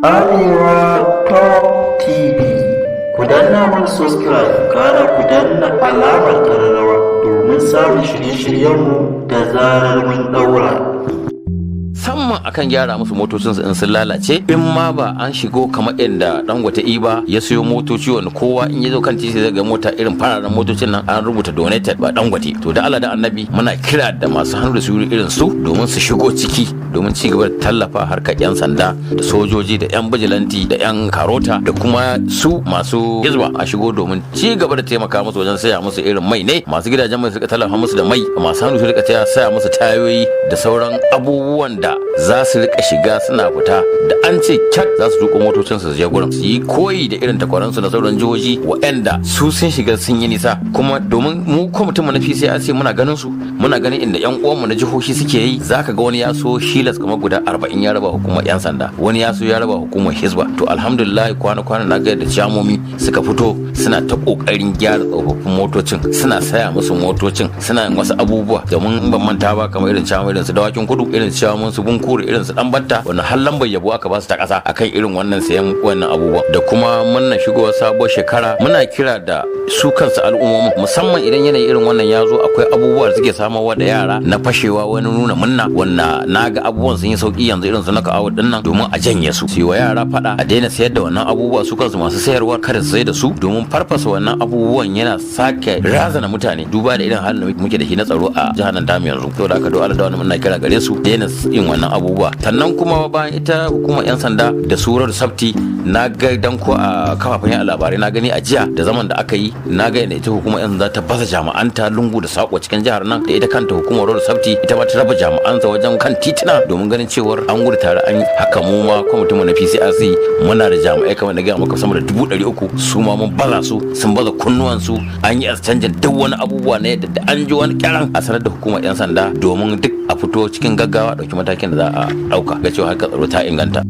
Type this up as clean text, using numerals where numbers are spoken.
Arewa Top TV, ku danna mun subscribe, kana ku danna alamar kararrawa domin samun shirye-shiryenmu da zarar mun daura. Musamman akan gyara musu motocinsu in sun lalace, in ma ba an shigo kamar inda Dangote iba ya siyo motoci, wanda kowa in ya zo kan titi zai ga mota irin fararen motocin nan an rubuta "donated by Dangote". To, da Allah da Annabi, muna kira da masu hannu da su irin su domin su shigo ciki domin ci gaba da tallafa harkar yan sanda da sojoji da yan bijilanti da yan karota da kuma su masu hizba, a shigo domin ci gaba da taimaka musu wajen saya musu irin mai ne, masu gidajen mai su rika tallafa musu da mai, masu hannu su rika saya musu tayoyi da sauran abubuwan da za su rika shiga suna fita. Da an ce kyak, za su tuko motocin su je gurin, su yi koyi da irin takwaransu na sauran jihohi waɗanda su sun shiga sun yi nisa. Kuma domin mu kwamitin mu na PCRC muna ganin su, muna ganin inda yan uwanmu na jihohi suke yi. Zaka ga wani ya so Hilux kamar guda 40 ya raba hukumar yan sanda, wani ya so ya raba hukumar hizba. To, alhamdulillah, kwana kwana na ga yadda ciyamomi suka fito suna ta kokarin gyara tsofaffin motocin, suna saya musu motocin, suna yin wasu abubuwa. Domin in ban manta ba, kamar irin ciyamomi irin su Dawakin Kudu, irin ciyamomin su Bunkure, irin su Danbatta, wannan har lambar yabo aka ba su ta kasa akan irin wannan sayan wannan abubuwa. Da kuma muna shigowar sabuwar shekara, muna kira da su kansu al'ummomin, musamman idan yanayi irin wannan ya zo, akwai abubuwa da suke samarwa da yara na fashewa, wani nuna munna, wanda na ga abubuwan sun yi sauki yanzu, irin su na ka'awa din nan, domin a janye su, su yi wa yara fada a daina sayar da wannan abubuwa. Su kansu masu sayarwa kada su sai da su, domin farfasa wannan abubuwan yana sake razana mutane, duba da irin halin da muke da shi na tsaro a jihar nan tamu yanzu. To, da aka do Allah da wani, muna kira gare su daina yin wannan abubuwa. Sannan kuma bayan ita hukumar yan sanda da surar safety, na ga dan ko a kafafen yaɗa labarai na gani a jiya da zaman da aka yi, na ga yadda ita hukumar yan sanda ta baza jami'anta lungu da sako cikin jihar nan, da ita kanta hukumar road safety ita ma ta raba jami'ansa wajen kan titina domin ganin cewar an gudu tare an haka. Mu ma kwamitin mu na PCRC muna da jami'ai kamar na gaya maka sama da 300,000. Su ma mun baza su, sun baza kunnuwansu, an yi canjin duk wani abubuwa na yadda da an ji wani kyaran a sanar da hukumar yan sanda, domin duk a fito cikin gaggawa ɗauki matakin da za a ɗauka ga cewa harkar tsaro ta inganta.